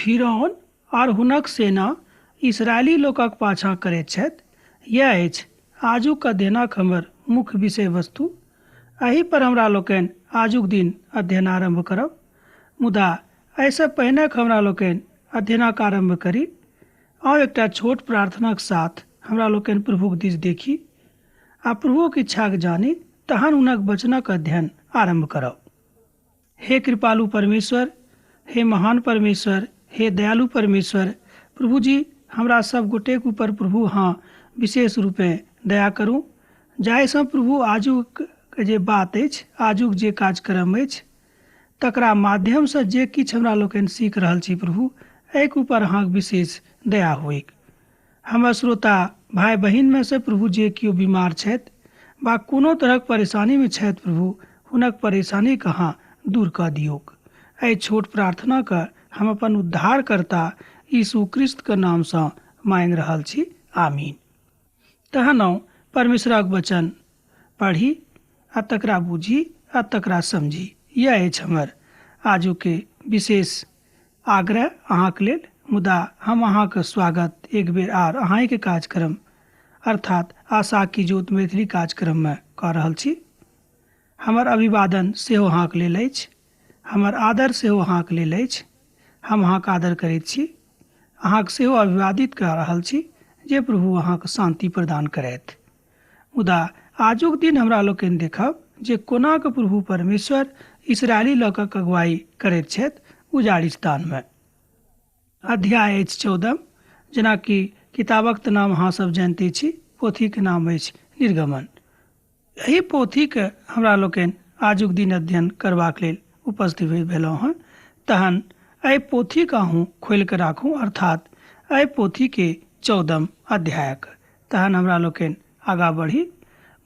फिरौन आओर हुनक सेना इसराइली लोकक पाछाँ करैत छथि। यैह अछि आजुक अध्ययनक हमर मुख्य विषय वस्तु। एहि पर हमरा लोकनि आजुक दिन अध्ययन आरम्भ करब। मुदा एहिसँ पहिने हमरा लोकनि अध्ययनक आरम्भ करी, आउ एकटा छोट प्रार्थनाक साथ हमरा लोकनि प्रभुक दिस देखी आ प्रभुक इच्छाक जानी, तहन हुनक वचनक अध्ययन आरम्भ करब। हे कृपालु परमेश्वर, हे महान परमेश्वर, हे दयालु परमेश्वर प्रभु जी, हमरा सब गोटेक ऊपर प्रभु हाँ विशेष रूपे दया करू, जाहिसँ प्रभु आजुक जे बात अछि, आजुक जे कार्यक्रम अछि, तकरा माध्यमसँ जे किछु हमरा लोकनि सीख रहल छी प्रभु, एहिके ऊपर अहाँके विशेष दया होइक। हमर श्रोता भाय बहिनमे से प्रभु जे केओ बीमार छथि वा कोनो तरहक परेशानीमे छथि प्रभु, हुनक परेशानीके अहाँ दूर कऽ दियौक। एहि छोट प्रार्थनाके हम अपन उद्धारकर्ता यीशु क्रिस्तके नामसँ मांगि रहल छी, आमीन। तहन आउ परमेश्वरक वचन पढ़ी आ तकरा बुझी आ तकरा समझी। यैह अछि हमर आजुके विशेष आग्रह अहाँके लेल। मुदा हम अहाँके स्वागत एक बेर आर अहाँके कार्यक्रम अर्थात आशा की ज्योत मैथिली कार्यक्रममे कऽ रहल छी। हमर अभिवादन सेहो अहाँके लेल अछि, हमर आदर सेहो अहाँके लेल अछि। हम अहाँके आदर करैत छी, अहाँके सेहो अभिवादित कऽ रहल छी जे प्रभु अहाँके शान्ति प्रदान करथि। मुदा आजुक दिन हमरा लोकनि देखब जे कोना कऽ प्रभु परमेश्वर इसराइली लोकक अगुवाई करैत छथि उजाड़िस्तानमे। अध्याय अछि 14, जेनाकि किताबक तऽ नाम अहाँ सब जानिते छी, पोथीके नाम अछि निर्गमन। एहि पोथीके हमरा लोकनि आजुक दिन अध्ययन करबाक लेल उपस्थित भेलहुँ हँ। तहन एहि पोथीके अहूँ खोलि कऽ राखू, अर्थात एहि पोथीके 14 अध्यायक। तहन हमरा लोकनि आगाँ बढ़ी।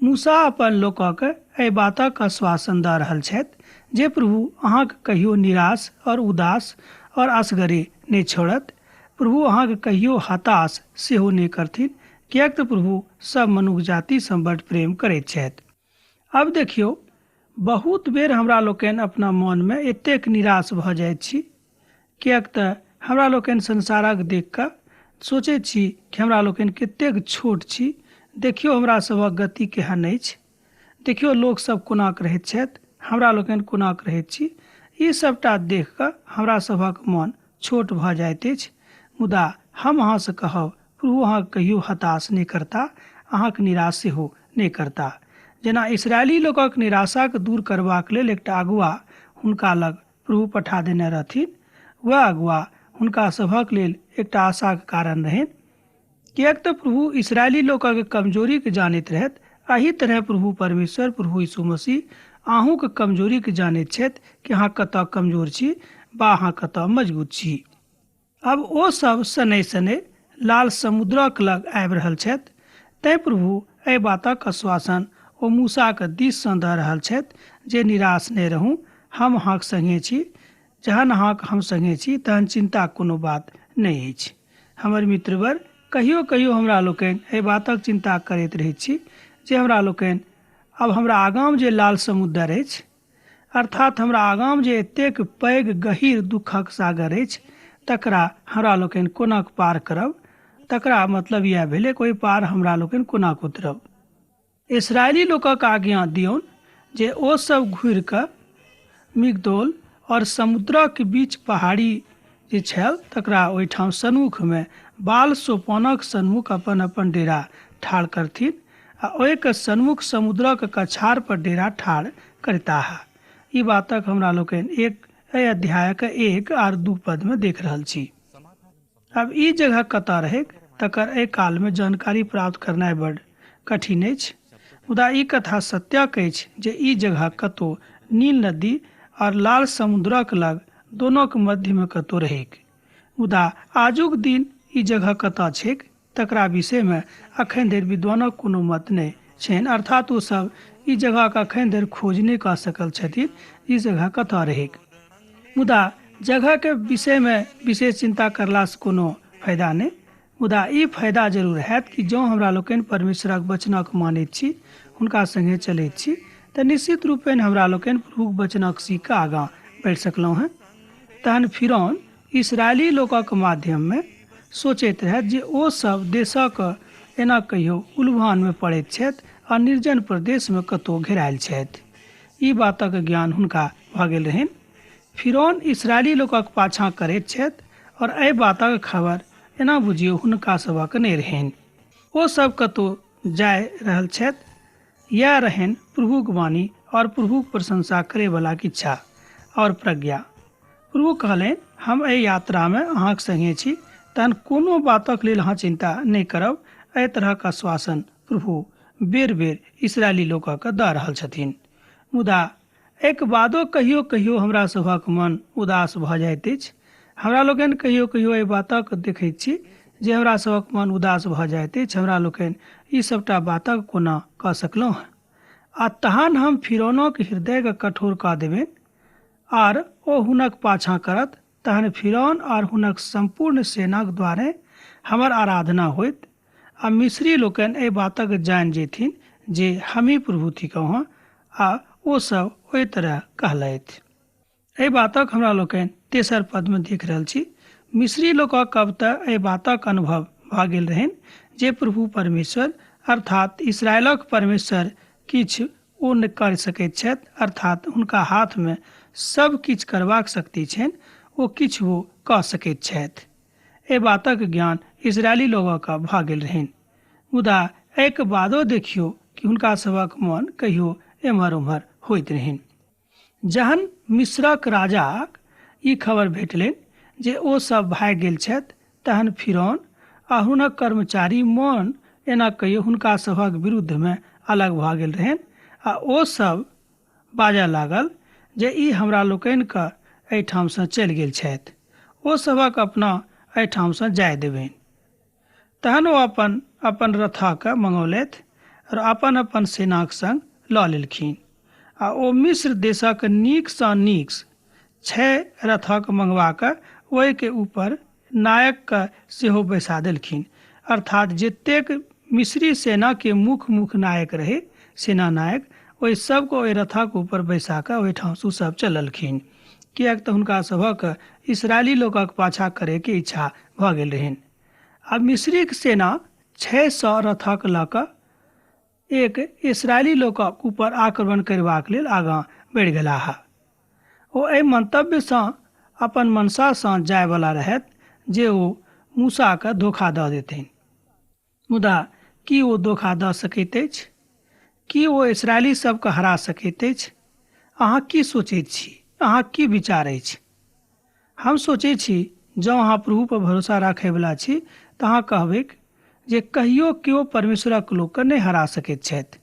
मूसा अपन लोकक एहि बातक आश्वासन दऽ रहल छथि जे प्रभु अहाँके कहियो निराश और उदास और असगरे नहि छोड़त। प्रभु अहाँके कहियो हताश सेहो नहि करथिन, किएक तऽ प्रभु सब मनुख जातिसँ बड्ड प्रेम करैत छथि। आब देखियौ, बहुत बेर हमरा लोकनि अपना मनमे एतेक निराश भऽ जाइत छी, किएक तऽ हमरा लोकनि संसारक देख कऽ सोचैत छी कि हमरा लोकनि कतेक छोट छी। देखियौ हमरा सभक गति केहन अछि, देखियौ लोकसभ कोना कऽ रहैत छथि, हमरा लोकनि कोना कऽ रहैत छी। ई सबटा देख कऽ हमरा सभक मन छोट भऽ जाइत अछि। मुदा हम अहाँसँ कहब, प्रभु अहाँके कहियो हताश नहि करता, अहाँके निराश सेहो नहि करता। जेना इसराइली लोकक निराशाके दूर करबाक लेल एकटा अगुआ हुनका लग प्रभु पठा देने रहथिन, वएह अगुआ हुनका सभक लेल एकटा आशाके कारण रहनि। किएक तऽ प्रभु इसराइली लोकक कमजोरीके जानैत रहथि। एहि तरह प्रभु परमेश्वर प्रभु यीशु मसीह अहूँके कमजोरीके जानैत छथि कि अहाँ कतऽ कमजोर छी वा अहाँ कतऽ मजबूत छी। अब ओ सब शनै शनै लाल समुद्रक लग आबि रहल छथि। तैं प्रभु एहि बातक आश्वासन ओ मूसाके दिससँ दऽ रहल छथि जे निराश नहि रहू, हम अहाँक संगे छी। जहन अहाँक हम संगे छी तहन चिन्ताक कोनो बात नहि अछि। हमर मित्रवर, कहियो कहियो हमरा लोकनि एहि बातक चिन्ता करैत रहैत छी जे हमरा लोकनि अब हमरा आगाँमे जे लाल समुद्र अछि, अर्थात हमरा आगाँमे जे एतेक पैघ गहीर दुःखक सागर अछि, तकरा हमरा लोकनि कोना कऽ पार करब। तकरा मतलब इएह भेलै कि ओहि पार हमरा लोकनि कोना कऽ उतरब। इसराइली लोकक आज्ञा दियौन जे ओ सब घुरि कऽ मिगदोल और समुद्रक बीच पहाड़ी जे छल तकरा ओहिठाम सन्मुखमे बाल सोपानक सन्मुख अपन अपन डेरा ठाढ़ करथिन आ ओहिके सन्मुख समुद्रक कछार पर डेरा ठाढ़ करताह। ई बातक हमरा लोकनि एक एहि अध्यायक 1 आर 2 पदमे देख रहल छी। आब ई जगह कतऽ रहैक तकर एहि कालमे जानकारी प्राप्त करनाइ बड कठिन अछि। मुदा ई कथा सत्यक अछि जे ई जगह कतौ नील नदी और लाल समुद्रक लग दोनोक मध्यमे कतौ रहैक। मुदा आजुक दिन ई जगह कतऽ छैक तकरा विषयमे अखन धरि विद्वानक कोनो मत नहि छनि, अर्थात ओ सब ई जगहक अखन धरि खोज नहि कऽ सकल छथिन ई जगह कतऽ रहैक। मुदा जगहके विषयमे विशेष चिन्ता करलासँ कोनो फायदा नहि। मुदा ई फायदा जरूर हैत कि जँ हमरा लोकनि परमेश्वरक वचनक मानैत छी, हुनका संगे चलैत छी, तऽ निश्चित रूपेण हमरा लोकनि प्रभुक वचनक सीख कऽ आगाँ बढ़ि सकलहुँ हेँ। तहन फिरौन इस्राएली लोकक माध्यममे सोचैत रहथि जे ओ सभ देशक एना कहियो उलभानमे पड़ैत छथि आ निर्जन प्रदेशमे कतहु घेरायल छथि। ई बातक ज्ञान हुनका भऽ गेल रहनि। फिरौन इस्राएली लोकक पाछाँ करैत छथि और एहि बातक खबर एना बुझियौ हुनका सभक नहि रहनि। ओ सभ कतहु जाय रहल छथि। यैह रहनि प्रभुक वाणी और प्रभुक प्रशंसा करयवलाक इच्छा और प्रज्ञा। प्रभु कहलनि, हम एहि यात्रामे अहाँक संगे छी, तहन कोनो बातक लेल अहाँ चिन्ता नहि करब। एहि तरहक आश्वासन प्रभु बेर-बेर इस्राएली लोकक दऽ रहल छथिन। मुदा एहिक बादो कहियो-कहियो हमरा सभक मन उदास भऽ जाइत अछि। हमरा लोकनि कहियो-कहियो एहि बातक देखैत छी जे हमरा सभक मन उदास भऽ जाइत अछि। हमरा लोकनि ई सभटा बातक कोना कऽ सकलहुँ? आ तहन हम फिरौनक हृदयकेँ कठोर कऽ देबनि आर ओ हुनक पाछाँ करत, तहन फिरौन आर हुनक सम्पूर्ण सेनाक द्वारेँ हमर आराधना होयत, आ मिस्री लोकनि एहि बातक जानि जयथिन जे हमहीं प्रभु थिकहुँ। आ ओ सभ ओहि तरह कहलथि। एहि बातक हमरा लोकनि तेसर पदमे देख रहल छी। मिस्री लोकक अब तऽ एहि बातक अनुभव भऽ गेल रहनि जे प्रभु परमेश्वर अर्थात् इस्राएलक परमेश्वर किछु ओ नहि कऽ सकैत छथि, अर्थात् हुनका हाथमे सभ किछु करबाक शक्ति छनि, ओ किछुओ कऽ सकैत छथि। एहि बातक ज्ञान इस्राएली लोकक भऽ गेल रहनि। मुदा एहिक बादो देखियौ कि हुनका सभक मन कहियो एम्हर-ओम्हर होइत रहनि। जहन मिस्रक राजाक ई खबर भेटलनि जे ओ सभ भागि गेल छथि, तहन फिरौन आ हुनक कर्मचारी मन एना कहियो हुनका सभक विरुद्धमे अलग भऽ गेल रहनि आ ओ सभ बाजऽ लागल जे ई हमरा लोकनिक एहिठामसँ चलि गेल छथि। ओ सभक अपना एहिठामसँ जाय देबनि। तहन ओ अपन अपन रथके मङौलथि और अपन अपन सेनाक संग लऽ लेलखिन आ ओ मिस्र देशक नीकसँ नीक छह रथक मङबा कऽ ओहिके ऊपर नायकके सेहो बैसा देलखिन। अर्थात जतेक मिस्री सेनाके मुख्य मुख्य नायक रहै, सेना नायक, ओहि सबके ओहि रथक ऊपर बैसा कऽ ओहिठामसँ ओ सब चललखिन, किएक तऽ हुनका सभक इस्राएली लोकक पाछाँ करैके इच्छा भऽ गेल रहनि। आ मिस्रीक सेना 600 रथक लऽ कऽ एक इस्राएली लोकक ऊपर आक्रमण करबाक लेल आगाँ बढ़ि गेलाह। ओ एहि मन्तव्य सँ अपन मनसा सँ जायवला रहथि जे ओ मूसाकेँ धोखा दऽ देथिन। मुदा की ओ धोखा दऽ सकैत अछि? की ओ इस्राएली सभ केँ हरा सकैत अछि? अहाँ की सोचैत छी? अहाँक की विचार अछि? हम सोचैत छी जँ अहाँ प्रभु पर भरोसा राखयवला छी तँ अहाँ कहबैक जे कहियो केओ परमेश्वरक लोक केँ नहि हरा सकैत छथि।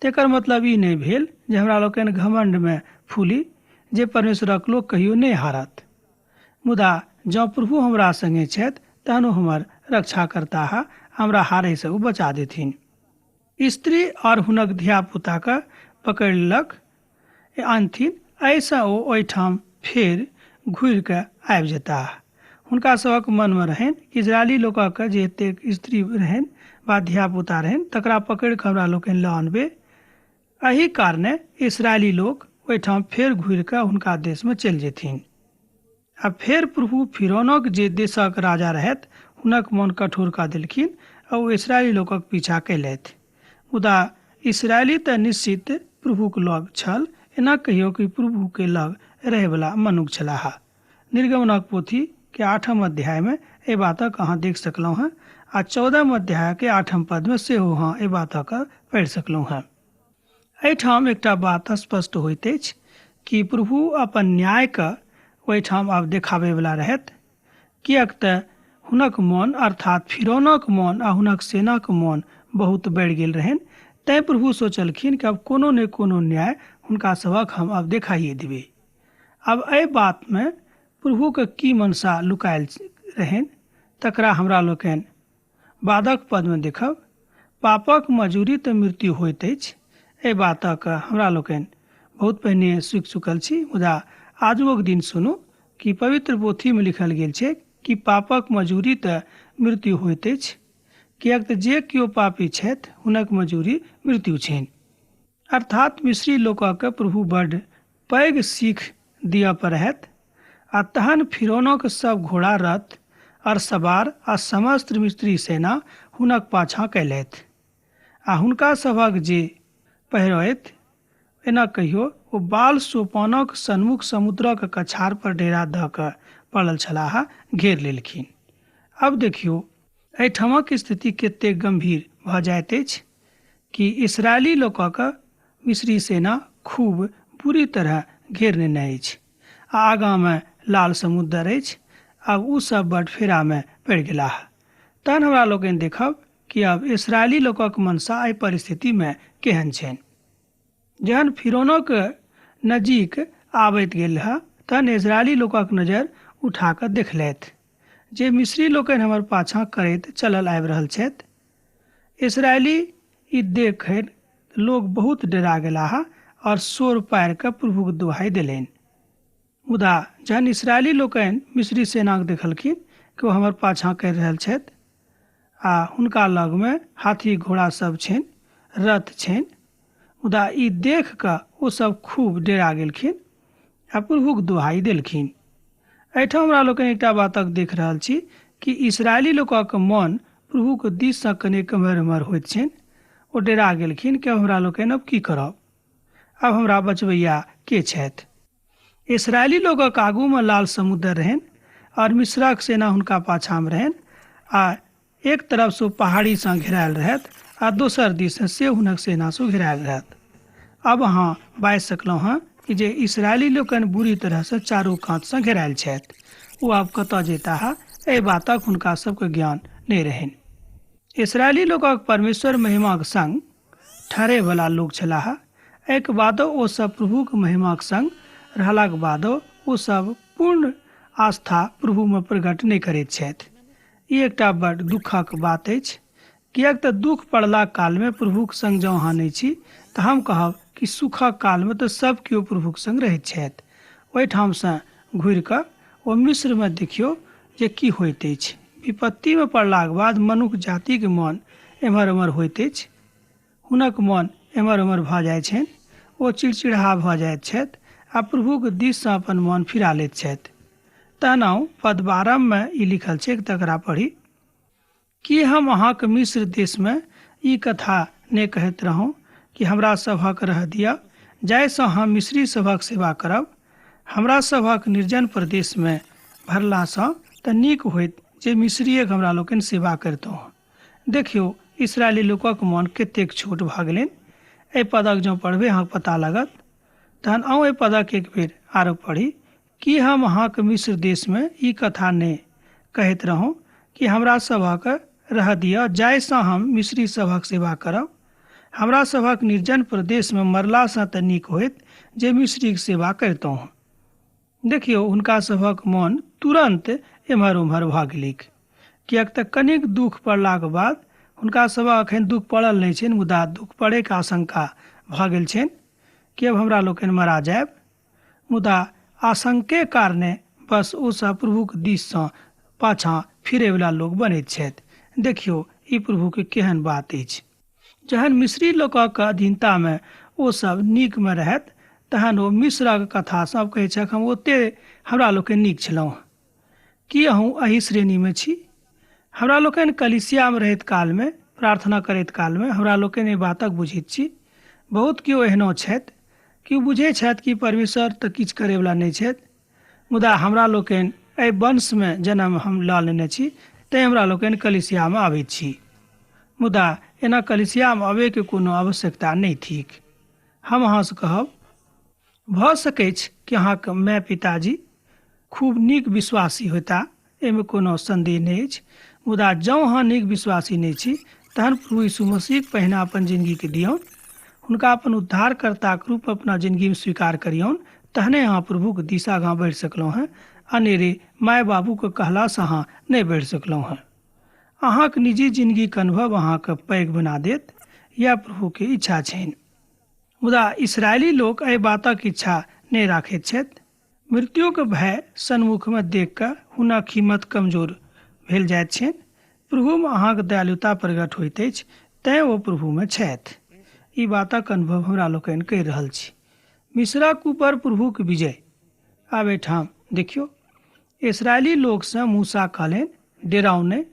तेकर मतलब ई नहि भेल जे हमरा लोकनि घमण्ड मे फूली जे परमेश्वरक लोक कहियो नहि हारत। मुदा जँ प्रभु हमरा संगे छथि तहन ओ हमर रक्षा करताह आ हमरा हारय सँ ओ बचा देथिन। स्त्री और हुनक धिया-पुता केँ पकड़ि लेलक आनथिन, एहिसँ ओ ओहिठाम फेर घुरि कऽ आबि जेताह। हुनका सभक मन मे रहनि कि इस्राएली लोकक जे एतेक स्त्री रहनि वा धिया-पुता रहनि तकरा पकड़ि कऽ हमरा लोकनि लऽ अनबै। एहि कारणेँ इस्राएली लोक ओहिठाम फेर घुरि कऽ हुनका देश मे चलि जेथिन। आ फेर प्रभु फिरौनक जे देशक राजा रहथि, हुनक मन कठोर कऽ देलखिन आ ओ इस्राएली लोकक पीछा कयलथि। मुदा इस्राएली तँ निश्चित प्रभुक लग छल, एना कहियौ कि प्रभु के लग रहयवला मनुख छलाह। निर्गमनक पोथी के आठम अध्याय मे एहि बातक अहाँ देख सकलहुँ हेँ आ चौदहम अध्याय के आठम पद मे सेहो अहाँ एहि बातक पढ़ि सकलहुँ हेँ। एहिठाम एकटा बात स्पष्ट होइत अछि कि प्रभु अपन न्याय के ओहिठाम आब देखाबयवला रहथि, किएक तँ हुनक मन, अर्थात् फिरौनक मन आ हुनक सेनाक मन बहुत बढ़ि गेल रहनि, तेँ प्रभु सोचलखिन कि आब कोनो ने कोनो न्याय हुनका सभक हम आब देखाइए देबै। आब एहि बात मे प्रभुक की मनसा लुकायल रहनि तकरा हमरा लोकनि बादक पदमे देखब। पापक मजूरी तँ मृत्यु होइत अछि, एहि बातक हमरा लोकनि बहुत पहिने सीख चुकल छी, मुदा आजुओक दिन सुनू कि पवित्र पोथीमे लिखल गेल छैक कि पापक मजूरी तँ मृत्यु होइत अछि, किएक तँ जे केओ पापी छथि हुनक मजूरी मृत्यु छनि। अर्थात् मिस्री लोककेँ प्रभु बड्ड पैघ सीख दिअ पर रहथि। आ तहन फिरौनक सब घोड़ा रथ और सवार आ समस्त मिस्री सेना हुनक पाछाँ कयलथि आ हुनका सभक जे पहिरथि, एना कहियो ओ बाल सोपानक सन्मुख समुद्रक कछार पर डेरा दऽ कऽ पड़ल छलाह, घेर लेलखिन। आब देखियौ एहिठामक स्थिति कतेक गम्भीर भऽ जाइत अछि कि इसराइली लोकक मिस्री सेना खूब बुरी तरह घेर नेने अछि आ आगाँमे लाल समुद्र अछि। आब ओ सब बड फेरामे पड़ि गेलाह। तहन हमरा लोकनि देखब कि आब इसराइली लोकक मनसा एहि परिस्थितिमे केहन छनि। जहन फिरौनक नजीक आबैत गेलाह तहन इजरायली लोकक नजर उठा कऽ देखलथि जे मिस्री लोकनि हमर पाछाँ करैत चलल आबि रहल छथि। इसराइली ई देखैत लोक बहुत डरा गेलाह और शोर पारि कऽ प्रभुक दुहाई देलनि। मुदा जहन इसराइली लोकनि मिस्री सेनाक देखलखिन कि ओ हमर पाछाँ करि रहल छथि आ हुनका लगमे हाथी घोड़ा सब छनि, रथ छनि, मुदा ई देख कऽ ओ सब खूब डेरा गेलखिन आ प्रभुक दुहाई देलखिन। एहिठाम हमरा लोकनि एकटा बातक देख रहल छी कि इसराइली लोकक मन प्रभुक दिससँ कनेक एम्हर एम्हर होइत छनि। ओ डेरा गेलखिन कि हमरा लोकनि अब की करब, आब हमरा बचबैया के छथि। इसराइली लोकक आगूमे लाल समुद्र रहनि और मिस्रक सेना हुनका पाछाँमे रहनि आ एक तरफसँ ओ पहाड़ीसँ घेरायल रहथि आ दोसर दिससँ से हुनक सेनासँ घेरायल रहथि। आब अहाँ बाजि सकलहुँ हँ कि जे इसराइली लोकनि बुरी तरहसँ चारू कातसँ घेरायल छथि। ओ आब कतऽ जयताह, एहि बातक हुनका सबके ज्ञान नहि रहनि। इसराइली लोकक परमेश्वर महिमाक संग ठहरयवला लोक छलाह। एहिके बादो ओ सब प्रभुक महिमाक संग रहलाक बादो ओ सब पूर्ण आस्था प्रभुमे प्रकट नहि करैत छथि। ई एकटा बड दुःखक बात अछि, किएक तऽ दुःख पड़लाक कालमे प्रभुक संग जँ अहाँ नहि छी तऽ हम कहब कि सुखक कालमे तऽ सब केओ प्रभुक संग रहैत छथि। ओहिठामसँ घुरि कऽ ओ मिस्रमे देखियौ जे की होइत अछि। विपत्तिमे पड़लाक बाद मनुख जातिक मन एम्हर-ओम्हर होइत अछि। हुनक मन एम्हर-ओम्हर भऽ जाइत छनि। ओ चिड़चिड़ाहा भऽ जाइत छथि आ प्रभुक दिस सँ अपन मन फिरा लैत छथि। तहन पद 12 मे ई लिखल छैक, तकरा पढ़ी। की हम अहाँक मिस्र देशमे ई कथा नहि कहैत रहौं कि हमरा सभक रह दिअ, जाहिसँ हम मिस्री सभक सेवा करब? हमरा सभक निर्जन प्रदेशमे भरलासँ तँ नीक होइत जे मिस्रीएक हमरा लोकनि सेवा करितहुँ। देखियौ, इस्राएली लोकक मन कतेक छोट भऽ गेलनि। एहि पदक जँ पढ़बै अहाँक पता लागत। तहन अहूँ एहि पदक एक बेर आरो पढ़ी। की हम अहाँक मिस्र देशमे ई कथा नहि कहैत रहौं कि हमरा सभक रह दिअ, जाहिसँ हम मिस्री सभक सेवा करब? हमरा सभक निर्जन प्रदेशमे मरलासँ तँ नीक होइत जे मिस्रीक सेवा करितहुँ। देखियौ, हुनका सभक मन तुरन्त एम्हर ओम्हर भऽ गेलैक, किएक तँ कनिक दुःख पड़लाक बाद, हुनका सभक एखन दुःख पड़ल नहि छनि, मुदा दुःख पड़ैके आशंका भऽ गेल छनि कि अब हमरा लोकनि मरा जायब। मुदा आशंके कारणे बस ओ सब प्रभुक दिससँ पाछाँ फिरैवला लोक बनैत छथि। देखियौ, ई प्रभुके केहन बात अछि। जहन मिस्री लोकक अधीनतामे ओ सब नीकमे रहथि तहन ओ मिस्रक कथा सब कहैत छथि, हम ओते हमरा लोकनि नीक छलहुँ। की अहूँ एहि श्रेणीमे छी? हमरा लोकनि कलीसियामे रहैत कालमे, प्रार्थना करैत कालमे हमरा लोकनि एहि बातक बुझैत छी। बहुत केओ एहनो छथि कि ओ बुझैत छथि कि परमेश्वर तऽ किछु करैवला नहि छथि, मुदा हमरा लोकनि एहि वंशमे जन्म हम लऽ लेने छी तैँ हमरा लोकनि कलीसियामे अबैत छी। मुदा एना कलीसियामे अबैके कोनो आवश्यकता नहि थिक। हम अहाँसँ कहब, भऽ सकैछ कि अहाँके माय पिताजी खूब नीक विश्वासी होयता, एहिमे कोनो सन्देह नहि अछि, मुदा जँ अहाँ नीक विश्वासी नहि छी तहन प्रभु यीशु मसीहक पहिने अपन जिनगीके दियौन, हुनका अपन उद्धारकर्ताक रूप अपना जिनगीमे स्वीकार करियौन, तहने अहाँ प्रभुक दिस आगाँ बढ़ि सकलहुँ हेँ। अनेरे माय बाबूके कहलासँ अहाँ नहि बढ़ि सकलहुँ हेँ। अहाँक निजी जिनगीक अनुभव अहाँके पैघ बना देत, यैह प्रभुके इच्छा छनि। मुदा इस्राएली लोक एहि बातक इच्छा नहि राखैत छथि। मृत्युक भय सन्मुखमे देखि कऽ हुनक हिम्मत कमजोर भेल जाइत छनि। प्रभुमे अहाँक दयालुता प्रगट होइत अछि, तेँ ओ प्रभुमे छथि। ई बातक अनुभव हमरा लोकनि करि रहल छी। मिस्रक ऊपर प्रभुक विजय। आब एहिठाम देखियौ। इसराइली लोकसँ मूसा कहलनि, डेराउ नहि।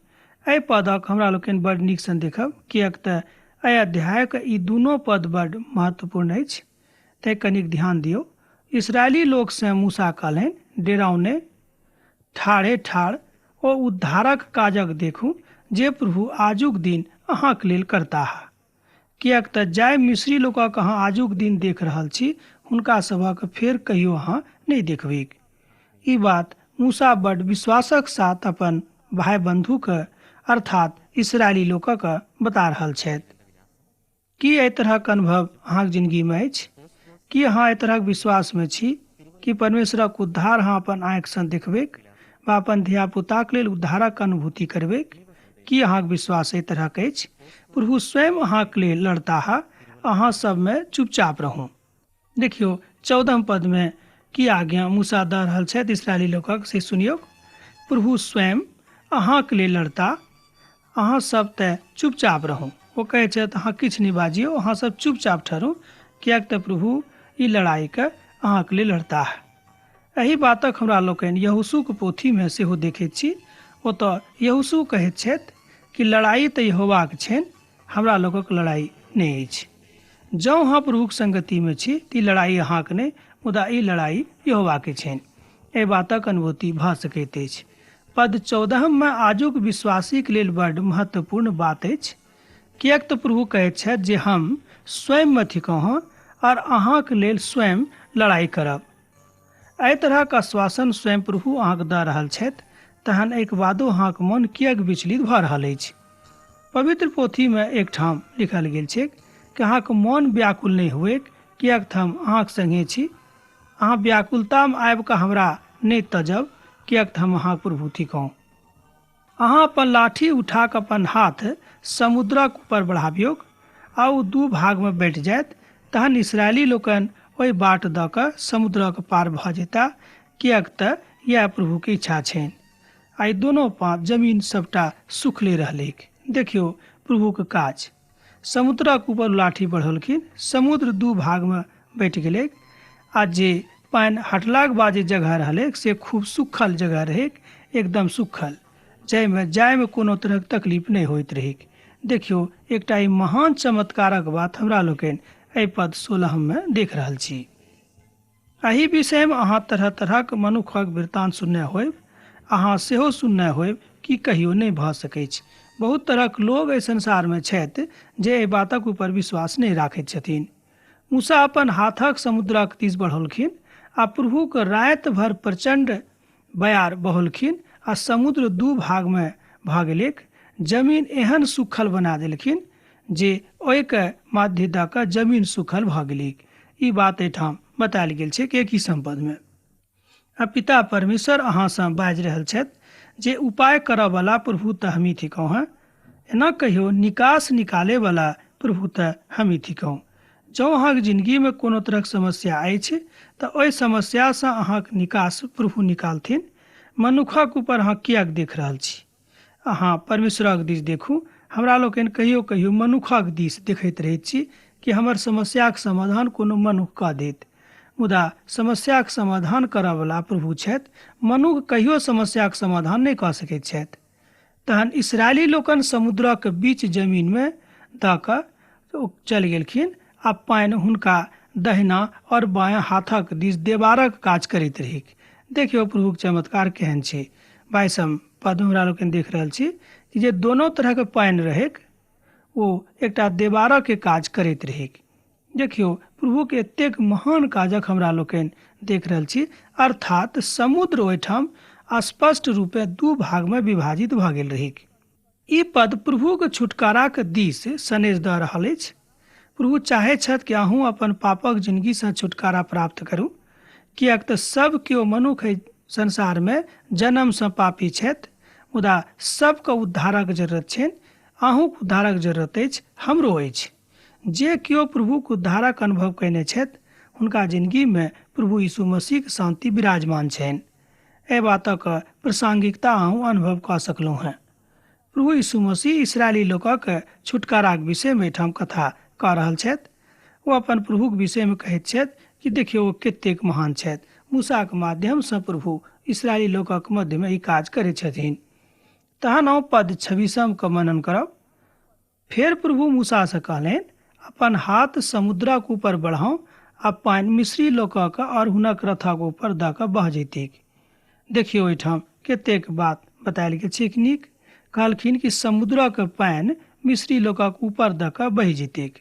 एहि पदक हमरा लोकनि बड नीकसँ देखब, किएक तऽ एहि अध्यायक ई दुनू पद बड महत्वपूर्ण अछि, तेँ कनिक ध्यान दियौ। इसराइली लोकसँ मूसा कहलनि, डेराउ नहि, ठाढ़े ठाढ़ ओ उद्धारक काजक देखू जे प्रभु आजुक दिन अहाँक लेल करताह। किएक तऽ जाहि मिस्री लोकक अहाँ आजुक दिन देख रहल छी, हुनका सभक फेर कहियो अहाँ नहि देखबैक। ई बात मूसा बड विश्वासक साथ अपन भाय बंधुके अर्थात इसराइली लोकक बता रहल छथि। की एहि तरहक अनुभव अहाँक जिंदगीमे अछि? की अहाँ एहि तरहक विश्वासमे छी कि परमेश्वरक उद्धार अहाँ अपन आँखिसँ देखबैक वा अपन धियापुताक लेल उद्धारक अनुभूति करबैक? की अहाँक विश्वास एहि तरहक अछि? प्रभु स्वयं अहाँक लेल लड़ताह, अहाँ सबमे चुपचाप रहू। देखियौ 14 पदमे की आज्ञा मूसा दऽ रहल छथि इसराइली लोकक, से सुनियौ। प्रभु स्वयं अहाँक लेल लड़ता, अहाँ सब तऽ चुपचाप रहू। ओ कहै छथि, अहाँ किछु नहि बाजियौ, अहाँ सब चुपचाप ठहरू, किएक तऽ प्रभु ई लड़ाइके अहाँक लेल लड़ताह। एहि बातक हमरा लोकनि यहोशूक पोथीमे सेहो देखैत छी। ओतऽ यहोशू कहैत छथि कि लड़ाइ तऽ यहोवाक छनि, हमरा लोकक लड़ाइ नहि अछि। जँ अहाँ प्रभुक संगतिमे छी तऽ ई लड़ाइ अहाँक नहि, मुदा ई लड़ाइ यहोवाके छनि। एहि बातक अनुभूति भऽ सकैत अछि। पद 14मे आजुक विश्वासीक लेल बड महत्वपूर्ण बात अछि, किएक तऽ प्रभु कहैत छथि जे हम स्वयंमे थिकहुँ और अहाँक लेल स्वयं लड़ाइ करब। एहि तरहक आश्वासन स्वयं प्रभु अहाँके दऽ रहल छथि, तहन एहिके बादो अहाँक मन किएक विचलित भऽ रहल अछि? पवित्र पोथीमे एकठाम लिखल गेल छैक कि अहाँके मन व्याकुल नहि हुएक, किएक तऽ हम अहाँक संगे छी। अहाँ व्याकुलतामे आबि कऽ हमरा नहि तजब, किएक तऽ हम अहाँक प्रभु थिकहुँ। अहाँ अपन लाठी उठा कऽ अपन हाथ समुद्रक ऊपर बढ़ाबियौक आ ओ दू भागमे बँटि जायत। तहन इसराइली लोकनि ओहि बाट दऽ कऽ समुद्रक पार भऽ जेता, किएक तऽ इएह प्रभुके इच्छा छनि। आ ई दोनो पाँच जमीन सबटा सुखले रहलैक। देखियौ प्रभुक काज। समुद्रक ऊपर लाठी बढ़ौलखिन, समुद्र दू भागमे बँटि गेलैक आ जे पानि हटलाक बाद जे जगह रहलैक से खूब सुखल जगह रहैक, एकदम सुखल, जाहिमे जायमे कोनो तरहक तकलीफ नहि होइत रहैक। देखियौ एकटा ई महान चमत्कारक बात हमरा लोकनि एहि पद 16मे देख रहल छी। एहि विषयमे अहाँ तरह तरहक मनुखक वृत्तांत सुनने होयब। अहाँ सेहो सुनने होयब कि कहियो नहि भऽ सकैछ। बहुत तरहक लोग एहि संसारमे छथि जे एहि बातक ऊपर विश्वास नहि राखैत छथिन। मूसा अपन हाथक समुद्रक दिस बढ़ौलखिन आ प्रभुक राति भर प्रचंड बयार बहौलखिन आ समुद्र दू भागमे भऽ गेलैक। जमीन एहन सुखल बना देलखिन जे ओहिके मध्य दऽ कऽ जमीन सुखल भऽ गेलैक। ई बात एहिठाम बतायल गेल छै एक ही सम्पदमे। आ पिता परमेश्वर अहाँसँ बाजि रहल छथि जे उपाय करऽवला प्रभु तऽ हमही थिकहुँ हँ, एना कहियो निकास निकालैवला प्रभु तऽ हमही थिकहुँ। जँ अहाँके जिंदगीमे कोनो तरहक समस्या अछि तऽ ओहि समस्यासँ अहाँके निकास प्रभु निकालथिन। मनुखक ऊपर अहाँ किएक देख रहल छी? अहाँ परमेश्वरक दिस देखू। हमरा लोकनि कहियो कहियो मनुखक दिस देखैत रहैत छी कि हमर समस्याक समाधान कोनो मनुख कऽ देत, मुदा समस्याक समाधान करऽवला प्रभु छथि। मनुख कहियो समस्याक समाधान नहि कऽ सकैत छथि। तहन इसराइली लोकनि समुद्रक बीच जमीनमे दऽ कऽ चलि गेलखिन आ पानि हुनका दहिना और बायाँ हाथक दिस देवारक काज करैत रहैक। देखियौ प्रभुक चमत्कार केहन छै। 22 पद हमरा लोकनि देख रहल छी कि जे दोनो तरहके पानि रहैक ओ एकटा देवारक काज करैत रहैक। देखियौ प्रभुके एतेक महान काजक हमरा लोकनि देख रहल छी, अर्थात समुद्र ओहिठाम स्पष्ट रूपे दू भागमे विभाजित भऽ गेल रहैक। ई पद प्रभुक छुटकाराक दिस सनेश दऽ रहल अछि। प्रभु चाहै छथि कि अहूँ अपन पापक जिंदगीसँ छुटकारा प्राप्त करू, किएक तऽ सब केओ मनुख एहि संसारमे जन्मसँ पापी छथि, मुदा सबके उद्धारक जरूरत छनि। अहूँक उद्धारक जरूरत अछि, हमरो अछि। जे केओ प्रभुक उद्धारक अनुभव कयने छथि हुनका जिंदगीमे प्रभु यीशु मसीहक शान्ति विराजमान छनि। एहि बातक प्रासंगिकता अहूँ अनुभव कऽ सकलहुँ हेँ। प्रभु यीशु मसीह इसराइली लोकक छुटकाराक विषयमे एहिठाम कथा कऽ रहल छथि। ओ अपन प्रभुक विषयमे कहैत छथि कि देखियौ ओ कतेक महान छथि। मूसाक माध्यमसँ प्रभु इसराइली लोकक मध्यमे ई काज करै छथिन। तहन हम पद 26 के मनन करब। फेर प्रभु मूसा से कहलनि, अपन हाथ समुद्रक ऊपर बढ़ाउ आ पानि मिस्री लोकक और हुनक रथक ऊपर दऽ कऽ बह जैतैक। देखियौ एहिठाम कतेक बात बतायल गेल छै। नीक कहलखिन कि समुद्रक पानि मिस्री लोकक ऊपर दऽ कऽ बहि जैतैक।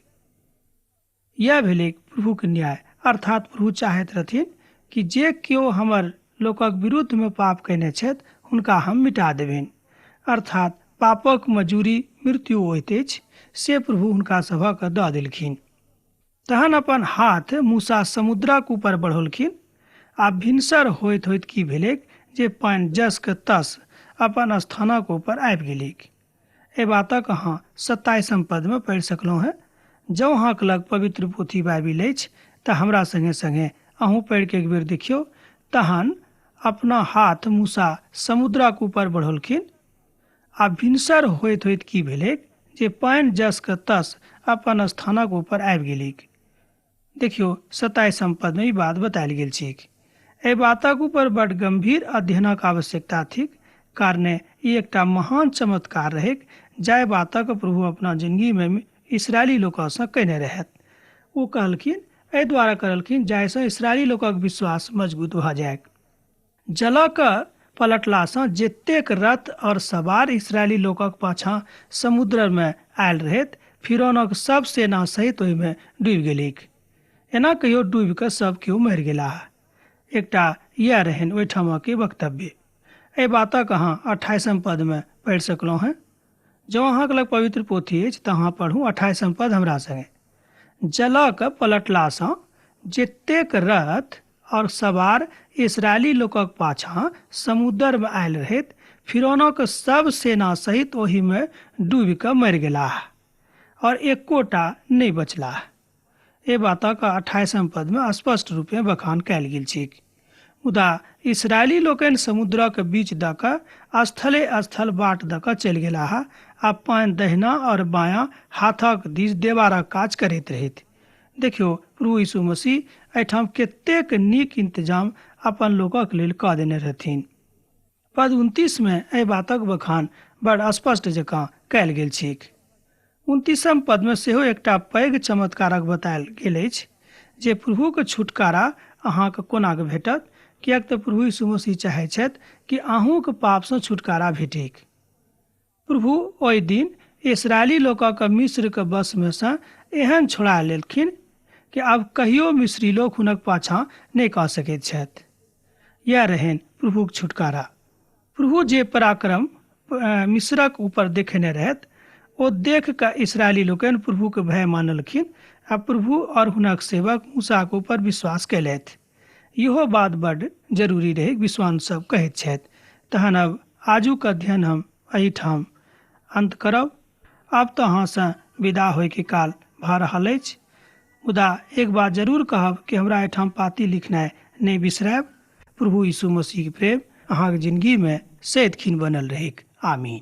यैह भेलैक प्रभुक न्याय, अर्थात प्रभु चाहैत रहथिन कि जे केओ हमर लोकक विरुद्धमे पाप कयने छथि हुनका हम मिटा देबनि। अर्थात पापक मजूरी मृत्यु होइत अछि, से प्रभु हुनका सभक दऽ देलखिन। तहन अपन हाथ मूसा समुद्रक ऊपर बढ़ौलखिन आ भिनसर होइत होइत की भेलैक जे पानि जसक तस अपन स्थानक ऊपर आबि गेलैक। एहि बातक अहाँ 27 पदमे पढ़ि सकलहुँ हेँ। जँ अहाँक लग पवित्र पोथी बाइबिल अछि तऽ हमरा संगे संगे अहूँ पढ़ि कऽ एक बेर देखियौ। तहन अपना हाथ मूसा समुद्रक ऊपर बढ़ौलखिन आ भिनसर होइत होइत की भेलैक जे पानि जसक तस अपन स्थानक ऊपर आबि गेलैक। देखियौ 27 पदमे ई बात बतायल गेल छैक। एहि बातक ऊपर बड गंभीर अध्ययनक आवश्यकता थिक, कारणे ई एकटा महान चमत्कार रहैक जाहि बातक प्रभु अपना जिंदगीमे इसराइली लोकसँ कयने रहथि। ओ कहलखिन एहि द्वारा करलखिन जाहिसँ इसराइली लोकक विश्वास मजबूत भऽ जाय। जलक पलटलासँ जतेक रथ और सवार इसराइली लोकक पाछाँ समुद्रमे आयल रहैत, फिरौनक सब सेना सहित ओहिमे डूबि गेलैक। एना कहियो डूबि कऽ सब केओ मरि गेलाह। एकटा इएह रहनि ओहिठामके वक्तव्य। एहि बातक अहाँ 28 पदमे पढ़ि सकलहुँ हेँ। जँ अहाँके लग पवित्र पोथी अछि तऽ अहाँ पढ़ू 28 पद हमरा संगे। जलक पलटलासँ जतेक रथ और सवार इसराइली लोकक पाछाँ समुद्रमे आयल रहैत, फिरौनक सब सेना सहित ओहिमे डूबि कऽ मरि गेलाह और एकोटा नहि बचलाह। एहि बातक 28 पदमे स्पष्ट रूपे बखान कयल गेल छैक। मुदा इसराइली लोकनि समुद्रक बीच दऽ कऽ स्थले स्थल बाट दऽ कऽ चलि गेलाह आ पानि दहिना और बायाँ हाथक दिस देवारक काज करैत रहैत। देखियौ प्रभु यीशु मसीह एहिठाम कतेक नीक इंतजाम अपन लोकक लेल कऽ देने रहथिन। पद 29 मे एहि बातक बखान बड़ स्पष्ट जकाँ कयल गेल छैक। 29 पदमे सेहो एकटा पैघ चमत्कारक बतायल गेल अछि जे प्रभुक छुटकारा अहाँके कोना कऽ भेटत, किएक तऽ प्रभु यीशु मसीह चाहैत छथि कि अहूँक पापसँ छुटकारा भेटैक। प्रभु ओहि दिन इसराइली लोकक मिस्रक वशमे सँ एहन छोड़ा लेलखिन कि आब कहियो मिस्री लोक हुनक पाछाँ नहि कऽ सकैत छथि। यैह रहनि प्रभुक छुटकारा। प्रभु जे पराक्रम मिस्रक ऊपर देखेने रहथि ओ देख कऽ इसराइली लोकनि प्रभुके भय मानलखिन आ प्रभु और हुनक सेवक मूसाक ऊपर विश्वास कयलथि। इहो बात बड्ड जरूरी रहै, विद्वान सब कहैत छथि। तहन अब आजुक अध्ययन हम एहिठाम अन्त करब। आब तऽ अहाँसँ विदा होइके काल भऽ रहल अछि, मुदा एक बात जरूर कहब कि हमरा एहिठाम पाती लिखनाइ नहि बिसरायब। प्रभु यीशु मसीहके प्रेम अहाँके जिनगीमे सदिखन बनल रहैक। आमीन।